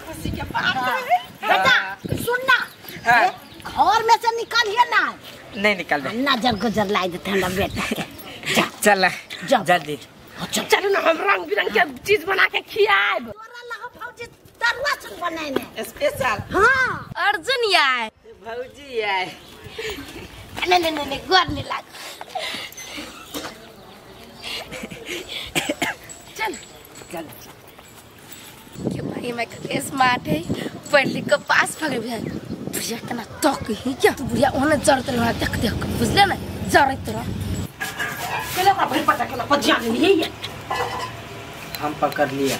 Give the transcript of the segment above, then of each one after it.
खुशी के बात है बेटा सुन ना घर में से निकालिए ना नहीं निकाल नजर गुजर लाई देते हमरा बेटा के चल जल्दी चलो ना हम रंग बिरंग के चीज बना के खियाब तोरा लहो भौजी तरुआ सुन बनेने स्पेशल। हां अर्जुन यार भौजी यार नहीं नहीं नहीं गोर नहीं लाग चल चल के भाई मैं के स्मार्ट है पढ़ लिख के पास भग गया बुढ़िया केना तक ही क्या तू बुढ़िया ओने जरत रह देख देख बुझले ना जरत रह केला ओकरा भरि पता केला पजिया नहीं है हम पकड़ लिया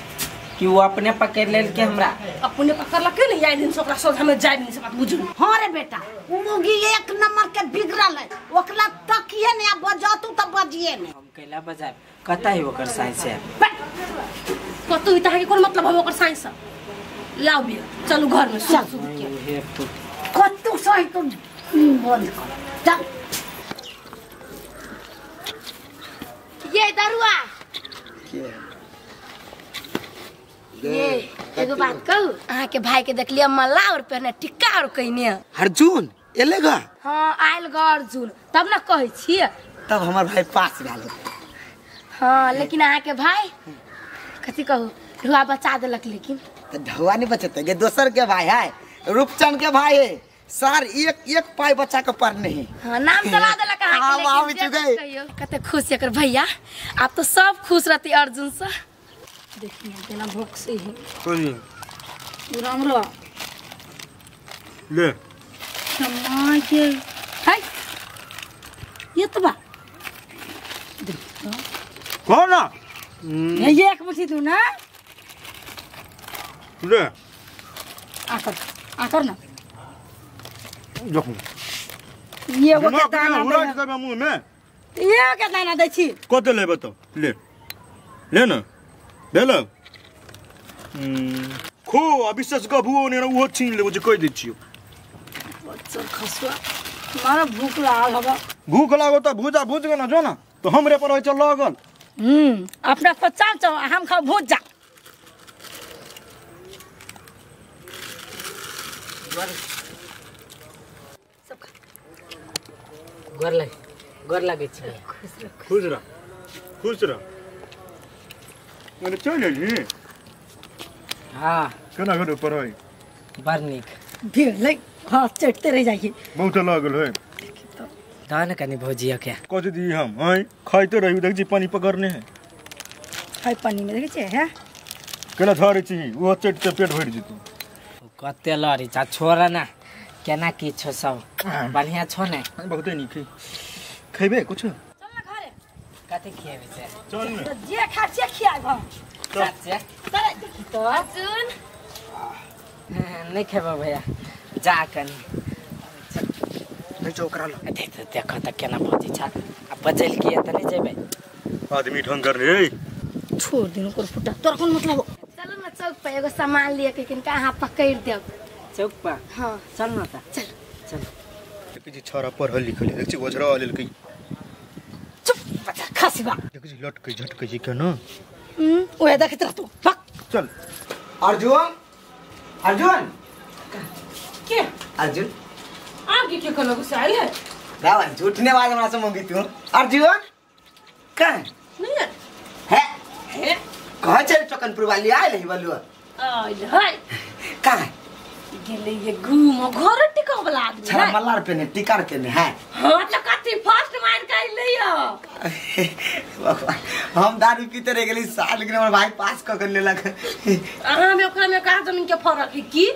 कि वो अपने पकड़ लेल के हमरा अपने पकड़ लके नहीं आई दिन से ओकरा सोझा में जाय नहीं से बात बुझू। हां रे बेटा उ मुगी एक नंबर के बिगड़ल है ओकरा तकिए ने आ बजतू त बजिए ने हम कैला बजाय कता है ओकर साइंस है कतौ इता के कोन मतलब हम ओकर साइंस लाओ बिया चलू घर में चल हे तू कतौ सही तू बंद कर चल ये दरुआ ये एगो बात कहू अहाँ के भाई के देखलिए मल्ला और पहने टिक्का और कइने अर्जुन एले गा। हां आयल ग अर्जुन तब ना कहै छियै तब हमर भाई पास गेल। हां लेकिन अहाँ के भाई कथी कहू ढुआ बचा देलक लेकिन त ढुआ नहीं बचते गे दोसर के भाई है रूपचंद के भाई है सर एक एक पाई बचा के पर नहीं। हां नाम चला देलक अहाँ के लेकिन कहियो कते खुश एकर भैया आप तो सब खुश रहती अर्जुन से। देखिए केना भूख से है कोनी राम रो ले मां के हाय ये तो बा देखो कौन ना ये एक मुट्ठी तू ना ले आकर आकर ना देखो ये वो के दाना दे मुंह में ये के दाना दै छी कते लेबे तो ले ले ना ले लो खो अविश्वास गबुओ ने उहो छीन लेबो जे कह दै छियो बच्चा खसुआ मारा भूख लागल हबा भूख लागो त भूजा भूज के ना जो ना तो हमरे पर होय छ लागल। अपना खो चाव चाव हम खाओ भूजा सब खा गोर लगे छी खुश रह खुश रह अरे चल जी। हां केना घर पढ़ाई बड़ नीक भेलै। हां चटते रह जाइए बहुत लागल है दान कनी भौजिया के कथि दी हम हैं खाइते रही देख छी पानी पकड़ने है खाइ पानी में देख छी हैं केना धरे छी ओ चटते पेट भरि जेतौ कते लड़ी चा छोरा ना केना की छो सब बढ़िया छो ने बहुते नीक है खैबे कुछ चल ना घरे कथि खियाबे से चल ना जे खा से खियाब हम चल से तोरा देखी तो अर्जुन नहीं खेबो भैया जा कनी नहीं चौकरा लो देख देख त केना भौजी छ आ बजल के त नहीं जेबे आदमी ढंग कर रे छोड़ दिन ओकर फुटा तोरा कोन मतलब। चलो ना चौक पर एगो सामान लिए के किनका अहाँ पकड़ देब चौक पर। हां चल ना त चल चल देखि जी छोरा पढ़ल लिखल देखि छी ओझरा लेलकै चुप बच्चा खसबा देखि छी लटकै झटकै छी केना ओए देखैत रह तू भक चल। अर्जुन अर्जुन के अर्जुन आगे के कोनो गुस्सा आइल है रावण झूठने वाले हमरा से मंगी तू अर्जुन कहां नहीं है है कहां चल चकनपुर वाली आइल है बलुआ आइल है कहां गेले ये घूम घर टिका वाला आदमी छड़ा मल्लार पे ने टिकार के ने है। हां त कथि फर्स्ट मार के आइले यो हम दारू पीते रह गेली साल लेकिन हमर भाई पास क के लेलक। अहाँ में ओकरा में का जमीन के फर्क है की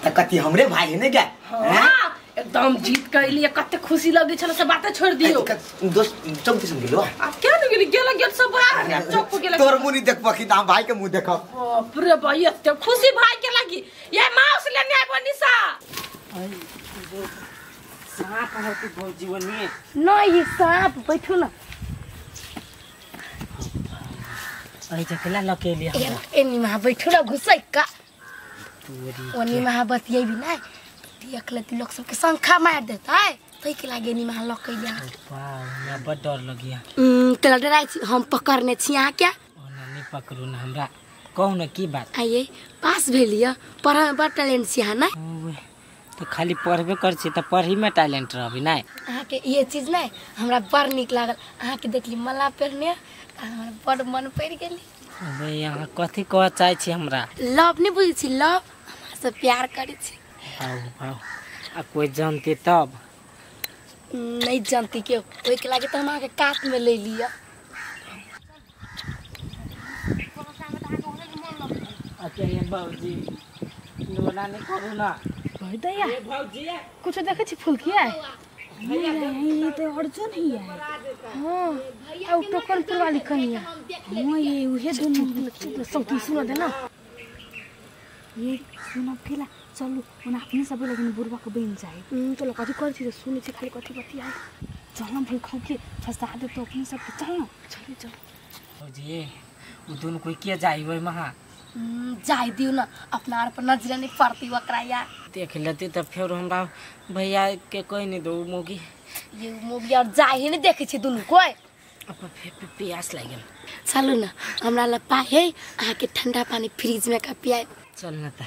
त कथि हमरे भाई है ने क्या। हां एकदम जीत के लिए कते खुशी लगे छल से बातें छोड़ दियो दोस्त चौक दिसन गेलो अब क्या न गेली गेल गेल सब बाहर चौक पर गेल तोर मुंह नहीं देखबो कि दाम भाई के मुंह देखब। बाप रे भाई एते खुशी भाई के लगी ये माउस लेने आबो निशा सांप है तू भौजी बनी नहीं सांप बैठू ना अरे जकला लकेली हमरा एनी महा बैठू ना घुसै का ओनी महा बतियेबी ना देख लेती लोग सबके शंखा मार देता है तई के लागे नी महा लकैया। वाह हमरा बड़ डर लगिया। तोरा डराइ छी हम पकड़ने छी अहाँ क्या ओना नहीं पकड़ू ना हमरा कहू न की बात। आइए पास भेलिया पढ़ा में बड़ टैलेंट छी अहाँ ना। तो खाली पढ़बे कर छी त पढ़ी में टैलेंट रहबी नै। अहाँ के ये चीज नै हमरा बड़ नीक लागल। अहाँ के देखली मला पहिरने त हमरा बड़ मन पड़ि गेली। अबे अहाँ कथी कह चाहै छी हमरा? लव नै बुझै छी, लव हमरा से प्यार करै छी। आउ आउ आ कोई जानती तब? नहीं जानती क्यों, ओहि के लागे त हम अहाँ के कात में ले लिया। अच्छा ये बाबूजी लोना नहीं करू ना। भैया कुछ देखे छी फुलकिया ये तो अर्जुन ही है। हां आ टोकनपुर वाली कनिया। हां ये उहे दोनों सौती सुन दे ना। ये सुन फिला चलू ओना अपने सब लेकिन बुढ़वा के बन जाए। चलो कथी करै छी सुनै छी खाली कथी बतिया। चल ना भाई खौ के फंसा दे तो अपने सब के। चल ना चलू चल। भौजी उ दोनों कोई के जाई ओइ महा? जाय दियो ना, अपना आर पर नजर नहीं पड़ती ओकरा या। देख लेती त फेर हमरा भैया के कोई नहीं दो मोगी। ये मोगी और जाय ही नहीं देखे छी दुनू कोई। अब फेर प्यास लागि गेल। चलू ना हमरा ल पाइ है अहाँ के ठंडा पानी फ्रिज में का पियाए। चल ना त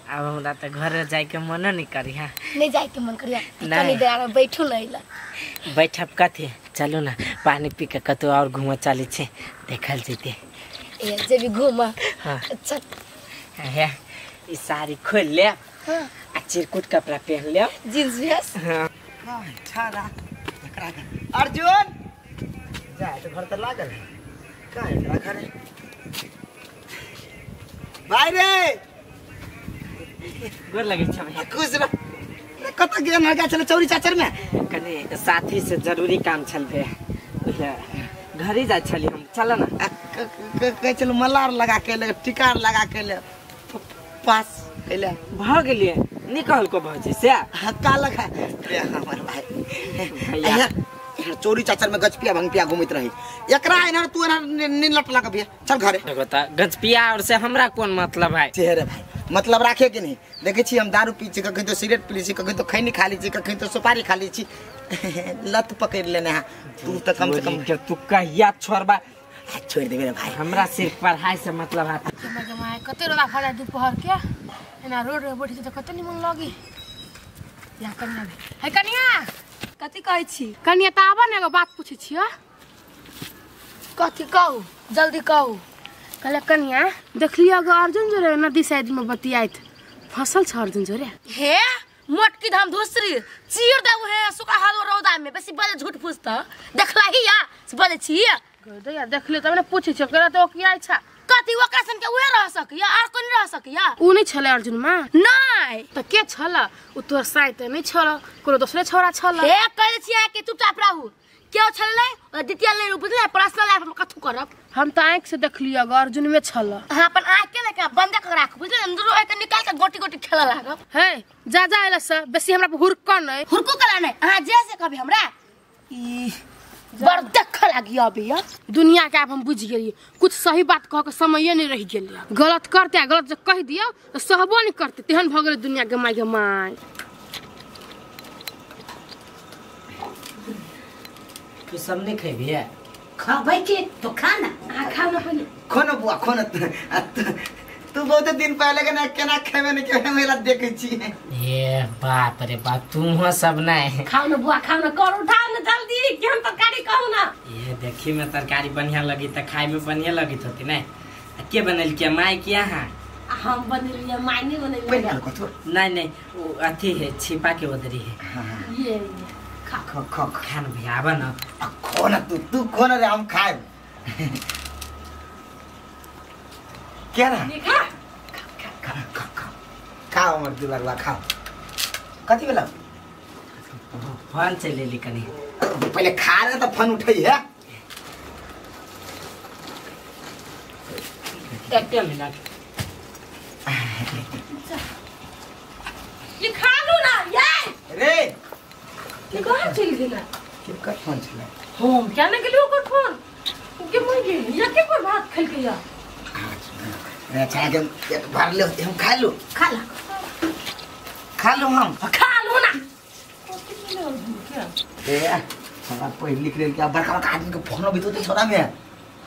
अब हमरा त घर जाय के मन नहीं करी। हां नहीं जाय के मन करिया, कनी देर आर बैठू न इला। बैठब कथी, चलू ना पानी पी के कतौ और घूमे चली छी देखल जैते। ए जे भी घूम। हां अच्छा हे ई साड़ी खोल ले। हां आ चिरकुट कपड़ा पहन ले, जींस भेस। हां छाड़ा एकरा के अर्जुन जा तो घर त लागल है का एकरा घरे भाई रे गोर लगे छ भैया। खुश रह। कत गेल हगा चल चौरी चाचर में? कनी साथी से जरूरी काम छल भे घरे जा छली हम। चल ना कह चलू मलार लगा के ले टिकार लगा के ले पास कैले भ गेलिए निकल को भौजी से का लगा रे हमर भाई। भैया चोरी चाचर में गचपिया भंगपिया घूमत रही एकरा एनर तू एनर नीन लट लगा भैया चल घरे। देखो त गचपिया और से हमरा कोन मतलब है? चेहरे भाई मतलब राखे के नहीं। देखे छी हम दारू पी छी कखन तो सिगरेट पी छी कखन तो खैनी खा ली छी कखन तो सुपारी खा ली छी लत पकड़ लेने है तू त कम से कम तू कहिया छोड़बा? छोड़ देबे रे भाई हमरा सिर्फ पढ़ाई से मतलब है। कते रोदा फड़ा दोपहर के एना रोड में बैठ त कते निमन लगी। या कनिया है कनिया कथी कहै छी? कनिया त आबऽ ने एगो बात पूछै छियौ। कथी कहू जल्दी कहू। कहले कनिया देखलियो गो अर्जुन जोरे नदी साइड में बतियाइत फसल छ अर्जुन जोरे। हे मोटकी धाम धोसरी चीर देबू हे सुखा हालो रौदा में बेसी बजे झूठ फूस त देखला ही या से बजे छी गदैया देखलियो तब ने पूछै छियौ केना त ओकियाइ छ। कथी ओकरा सन के उहे रह सकैया आर कोई नहीं रह सकैया? उ नहीं छले अर्जुन मां नहीं त के छल? उ तोर साइड नहीं छल कोनो दोसरे छोरा छल। हे कहै छी के चुपचाप रहू क्यों छल नहीं और द्वितीय नहीं बुझले पर्सनल लाइफ में कथू करब। हम त आंख से देखलियो अगर अर्जुन में छल। हां अपन आंख के लेके बंद कर राख बुझले अंदर एक निकाल के गोटी गोटी खेला लागब। हे जा जा एला से बेसी हमरा पर हुरक नहीं। हुरकू कला नहीं हां जे से कहबी हमरा ई बड़ देख लागी अभी। दुनिया के आब हम बुझ गेलिए कुछ सही बात कह के समय नहीं रह गेलिए। गलत करते गलत जे कह दियो त सहबो नहीं करते तेहन भ गेल दुनिया के my के my. तू सब नहीं खेबी है? खबै के तो खाना आ खाना पहिले खोनो बुआ खोनो। तू बहुत दिन पहले के ना केना खेबे ने केना मेला देखै छी। ए बाप रे बाप तुम हो सब नहीं खाओ ना बुआ खाओ ना कर उठाओ ना जल्दी केहन तरकारी कहू ना। ए देखी में तरकारी बढ़िया लगी त खाए में बढ़िया लगी होती नहीं। के बनल के माई के यहां? हम बनेलिए माई नहीं बनेलिए। नहीं नहीं वो अथी है छिपा के उधरी है। ये खा खा खा खान भैया आबा ना। खो ना तू तू खो ना रे हम खाए क्या ना खा खा खा खा खाओ हमर दुलरवा खाओ। कथी भेला? फोन से ले ली कनी पहले खा रहे त फोन उठै है। एक मिनट ये खा लू ना ये रे ये कहां चल गेला? केकर फोन छलै? हम क्या ने गेलियो ओकर फोन के मर गेल या के पर भात खेलके या रे अच्छा के पेट भर ले हम खा लू। खा ला खा लू हम खा लू ना। ए हमरा पढ़ लिख लेल के बड़का बड़का आदमी के फोन भी तो छोरा में।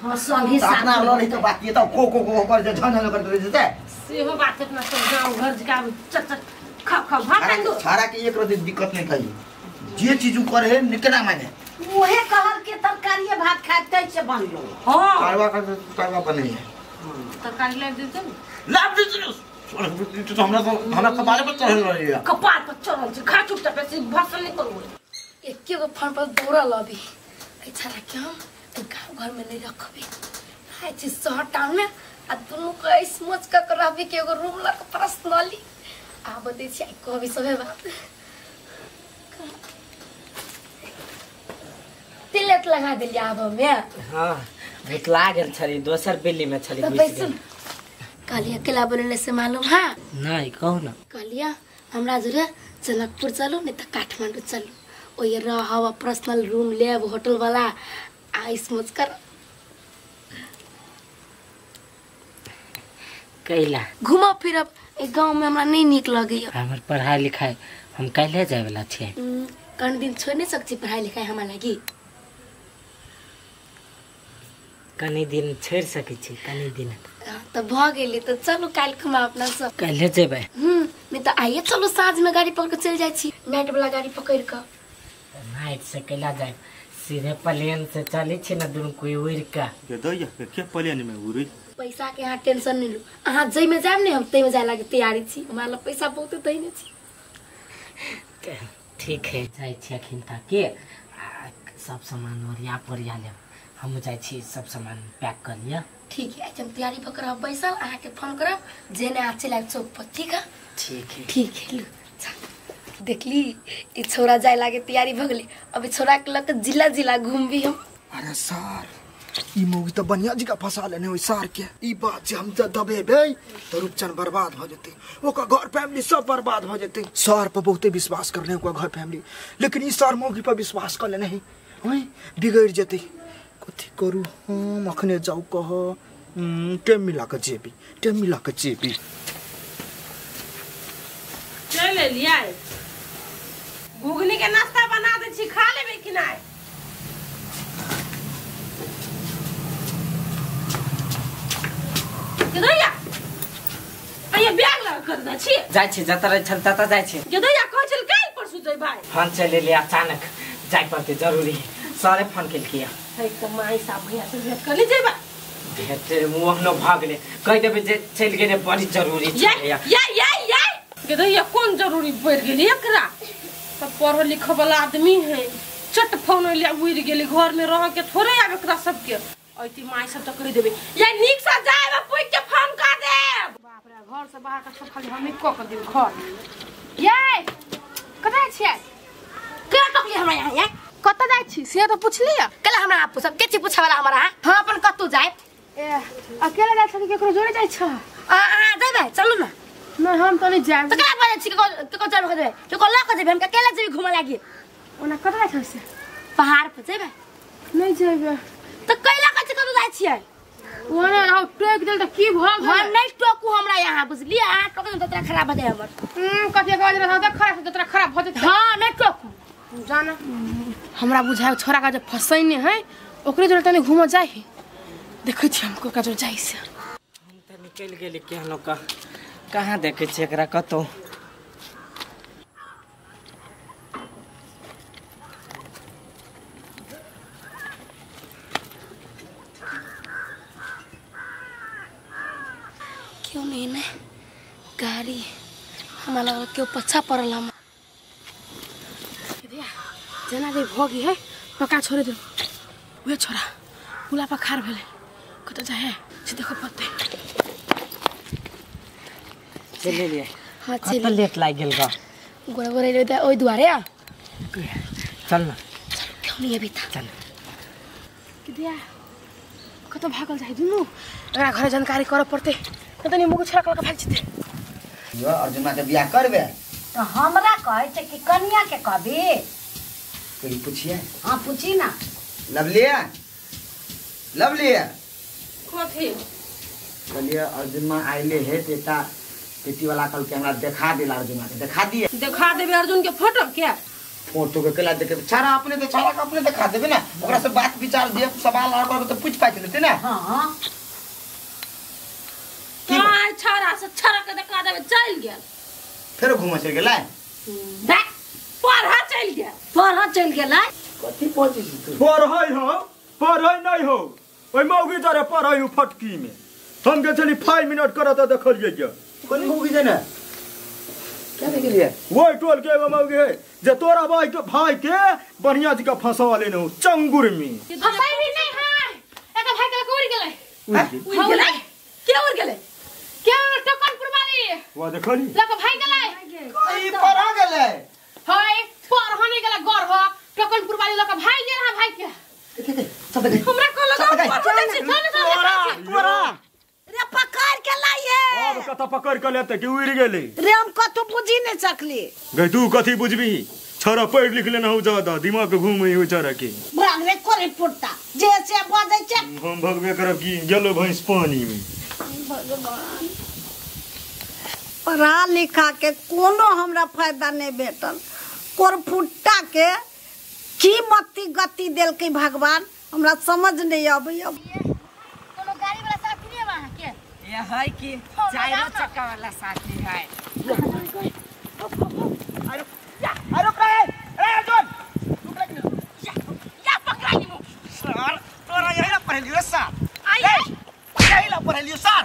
हां संगी साथ अपना लड़ै तो बात ये तो को को को कर जे झन झन करते रहे जे सेहो बात अपना सब गांव घर जका चट चट खा खा भात दो छाड़ा के एक रोज दिक्कत नहीं कही जे चीज उ करे है निकना माने ओहे कहल के तरकारी भात खाते से बनलो। हां करवा कर तरवा बने है तरकारी ले देते लाभ दे तो हमरा तो हमरा कपारे पर चढ़ल रही है कपार पर चढ़ल छै खा चुपचाप ऐसे भाषण नहीं करू एके गो फोन पर दौड़ल अभी अच्छा के हम तो गांव घर में नहीं रखबे आइ छी शहर टाउन में आ दुनू के ऐस मौज क के रहबे के एगो रूम लक पर्सनली आ बतै छी आई कहबी सबे बात तिलक लगा देली आब में। हां भेटला गेल छली दोसर बिल्ली में छली घुस गेल। कहलिया अकेला बोलने से मालूम है नहीं कहू ना। कहलिया हमरा जोरे जनकपुर चलू नहीं तो काठमांडू चलू ओये रहब पर्सनल रूम लेब होटल वाला आइस मौज कर कैला घूमब फिरब। ए गांव में हमरा नहीं नीक लगैया। हमर पढ़ाई लिखाई हम कैले जाय वाला छियै कन दिन छोड़ नहीं सकছি पढ़ाई लिखाई हमरा लागी कनी दिन छोड़ सकै छी कनी दिन त भ गेली त चलू काल्हि खुमा अपना सब काल्हि जेबै। नहीं त आइए चलू साँझ में गाड़ी पकड़ के चल जाय छी नाइट वाला गाड़ी पकड़ के। नाइट से कैला जाय सीधे प्लेन से चली छी ना दुनु कोई उड़ के के दैया के प्लेन में उड़ी। पैसा के यहाँ टेंशन नहीं लू अहाँ जै में जाब ने हम तै में जाय लागे तैयारी छी हमरा लग पैसा बहुत दैने छी। ठीक है जाय छी अखन तक के सब सामान ओरिया पोरिया लेब हम जाय छी सब सामान पैक कर लिया। ठीक है हम तैयारी पर करब बैसल अहाँ के फोन करब जेने आ चल आब चौक पर। ठीक है ठीक है ठीक है लू देखली ई छोरा जाय लागे तैयारी भ गेली अब छोरा के लक जिला जिला घूमबी हम। अरे सर ई मौगी त बढ़िया जी का फंसा लेने ओइ सार के ई बात जे हम दबेबै त रूपचन बर्बाद भ जेतै ओकर घर फैमिली सब बर्बाद भ जेतै। सर पर बहुते विश्वास करने ओकर घर फैमिली लेकिन ई सर मौगी पर विश्वास कर लेने है बिगड़ जेतै। कथी करू हम अखने जाऊ कह टाइम मिला के जेबी टाइम मिला के जेबी। चल एलियै घुगनी के नाश्ता बना दे छी खा लेबै कि नै? दैया अये बैग लगा कर दै छी जाय छी जत रहे छल तत जाय छी। के दैया कहै छल काल्हि परसू जइबै फोन चलि एलै अचानक जाय पड़तै जरूरी सरे फोन केलकै है त माई साहब भैया से भेंट कर ले जइबै भेंट मोहनो भऽ गेलै कहि देबै जे चलि गेलै बड़ी जरूरी छै। या या या के दैया कोन जरूरी पड़ि गेलै एकरा सब पढ़ल लिखल वाला आदमी है चट फोन एलै उड़ि गेलै घर में रह के थोड़े आब एकरा सबके ऐती माई सब त कहि देबै या नीक से जाएब पुछि के फोन कर देब। बाप रे घर से बाहर का सब खाली हमी क के देब घर। ये कतऽ छियै के टोकली हमरा यहाँ ये कतऽ जाइ छी से त पुछलियै कल हमरा आप सब के छी पूछे वाला हमरा हम अपन कतौ जाए ए अकेला जाइ छ कि केकरो जोड़े जाइ छ? अहाँ जेबै चलू ना। नहीं हम त नहीं जाएब। त केना बजै छी केको जाबे के जेबै केको ल के जेबै हम अकेला जेबै घुमे लागी। ओना कतऽ जाइ छ से? पहाड़ पर जेबै। नहीं जेबै। त कैला के कतौ जाइ छियै? ओने रहो टोक देल त की भ गेल? हम नहीं टोकू हमरा यहाँ बुझलियै अहाँ टोक त तोरा खराब भ जाय हमर। कथि के रहत त खराब तोरा खराब भ जेतै। हां नहीं टोकू जाना हमरा बुझाय छोरा का जे फसैने है ओकरे जोड़े तनी घूम जाय है देखै छी हम कोका जोड़ जाय से। हम त निकल गेली केहनो का कहाँ देखै छी एकरा कतौ। क्यों नहीं ने गाड़ी हमरा लगल क्यों पछा पड़ल हम जना जे भोगी है पका छोड़े दे उहे छोरा पुला पर खार भेले कत जाय है से देखो पत्ते चल लिए। हां चल कत लेट लाग गेल गा गोरा गोरा ले ओइ दुआरे आ चल ना चल क्यों नहीं अभी था चल कि दिया कत भागल जाय दुनु एकरा घरे जानकारी कर पड़ते न तनी मुगु छोरा कल के भाग जेते। यो अर्जुनमा के बियाह करबे त हमरा कहै छै कि कनिया के कहबी कोई पूछिए? हाँ पूछी ना। लवलिया लवलिया कथी कहलिए अर्जुनमा आइले है तेता पेटी वाला कल के हमरा देखा देला अर्जुनमा के देखा दिए देखा देबे अर्जुन के फोटो के। फोटो के केला देखे छाड़ा अपने तो छाड़ा के अपने देखा देबे ना ओकरा से बात विचार दिए सवाल आर करबे तो पूछ पाछ लेते ना। हां हां छाड़ा से छाड़ा के देखा देबे चल गेल फेरो घुमा चल गेलै पढ़ा चल गेल पढ़ा चल गेलै कथि पहुंची तू पढ़ै हो पढ़ै नहीं हो ओइ मौगी जरे पढ़ै हो फटकी में हम के चली 5 मिनट करत देखलियै जे कोन मौगी जे ना क्या देखलियै ओइ टोल के एगो मौगी है जे तोरा भाई के बढ़िया जी का फंसा लेने हो चंगुर में फंसाई भी नहीं है एक भाई के उड़ गेलै उड़ गेलै के उड़ गेलै के टोकनपुर वाली वा देखली लक भाई गेलै ई पढ़ा गेलै हाय पढ़ा नहीं गेलै गढ़ हो टोकनपुर वाली लक भाई गेल हां भाई के सब देख हमरा को लगा तोरा तोरा रे पकड़ के लाइए अब कत पकड़ के लेते कि उड़ गेलै रे हम कतो बुझी नहीं सकली गई तू कथि बुझबी छोरा पढ़ लिख लेना हो ज्यादा दिमाग घूमे हो छोरा के भाग रे कोरे पुट्टा जे से बजै छै हम भगबे करब की गेलो भैंस पानी में। भगवान पढ़ा लिखा के कोनो हमरा फायदा नहीं भेटल कोरफुट्टा के की मति गति देलकै भगवान हमरा समझ नहीं आबैया। कोनो गाड़ी वाला साथी नहीं वहां के ये है कि चारों चक्का वाला साथी है। अरे अरे रुक रे ए अर्जुन रुक रे या पकड़ा नी सर तोरा यही ला पढ़लियो सर आई यही ला पढ़लियो सर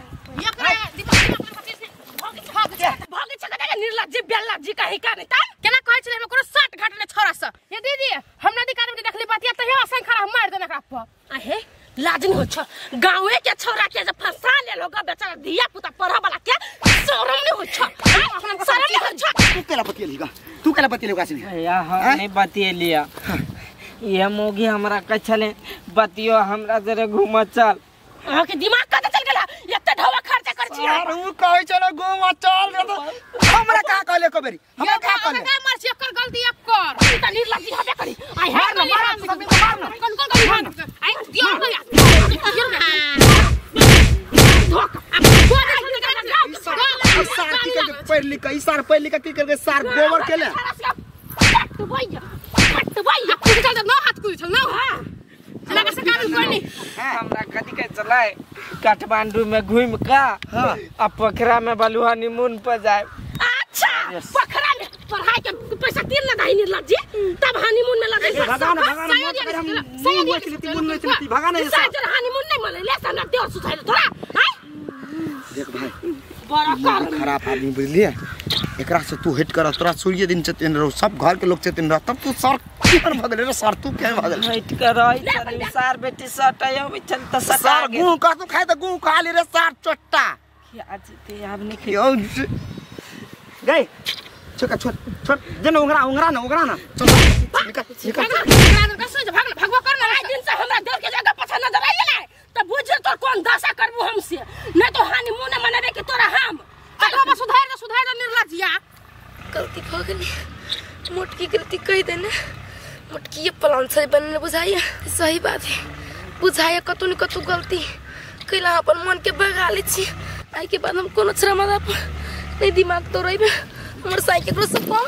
एकरा दिमाग में पच्चीस भाग भाग छक दे निर्लज्ज बेलज्ज कहीं का नहीं तान केना कहै छलै हमरा कोनो साट घाट ने छोरा से ये दीदी हम नदी कान में देखली बातिया तहिया असन खड़ा हम मार देना एकरा पर आहे लाज नहीं हो छ गांवे के छोरा के जे फंसा ले लोग बेचारा धिया पुता पढ़ा वाला के शरम नहीं हो छ शरम नहीं हो छ। तू केला बतियली गा तू केला बतियली गा सिनी या हम नहीं बतियलिया ये मोगी हमरा कह छले बतियो हमरा जरे घूम चल अहाँ के दिमाग कत चल गेला एते ढवा खर्चा कर छी सर उ कहै छले घूम चल रे तो हमरा का कहले को बेरी हमरा का कहले का मार छी एकर गलती एकर ई त निर्लज्जी हबे करी आई है मार मार सब मार ना कोन कोन गली आई दियो ना धोखा ई सार की करके पढ़ लिख ई सार पढ़ लिख की करके सार गोबर के ले पटवैया पटवैया कुछ चल न हाथ कुछ चल न हां लगा से काम कोनी हमरा कथि के चलाए काठमांडू में घूम का हां आ पोखरा में बलुआ निमुन पर जाए। अच्छा पोखरा में पढ़ाई के पैसा तीन ना दाई निर्लज्जी तब हनीमून में लगे भगाना भगाना मत कर हम मुंह में चलती भगाना ये सर हनीमून नहीं मले ले हमरा देव सुधार थोड़ा हां देख भाई बड़ा कर खराब आदमी बुझलिए एकरा से तू हिट कर तोरा सूर्य दिन चेतन रहो सब घर के लोग चेतन रह तब तू सर केहन भगले रे सर तू केहन भगले हिट कर रही सार बेटी सटय अबै छल त सटा सर गू का तू खाए त गू खा ले रे सार चोट्टा आज ते आब नहीं खे गई छोका छोड़ छोड़ जन उंगरा उंगरा ना उंगरा ना चल निकल निकल निकल भाग भगवा कर ना दिन से हमरा देव के जगह पछा नजर आइले त बुझ तोर कोन दशा करबू हमसे नहीं तो हानि मुंह न मनाबे के तोरा हम अरे सुधार दे सुधार दे निर्लज्जिया गलती भ गेली मोटकी गलती कह देने मोटकी ये प्लान सही बनने बुझाइए सही बात है बुझाइए कतौ न कतौ गलती कैला अपन मन के भगा ले छी आई के बाद हम कोनो छरा मारा नहीं दिमाग तो रही हमर साइकिल से कम।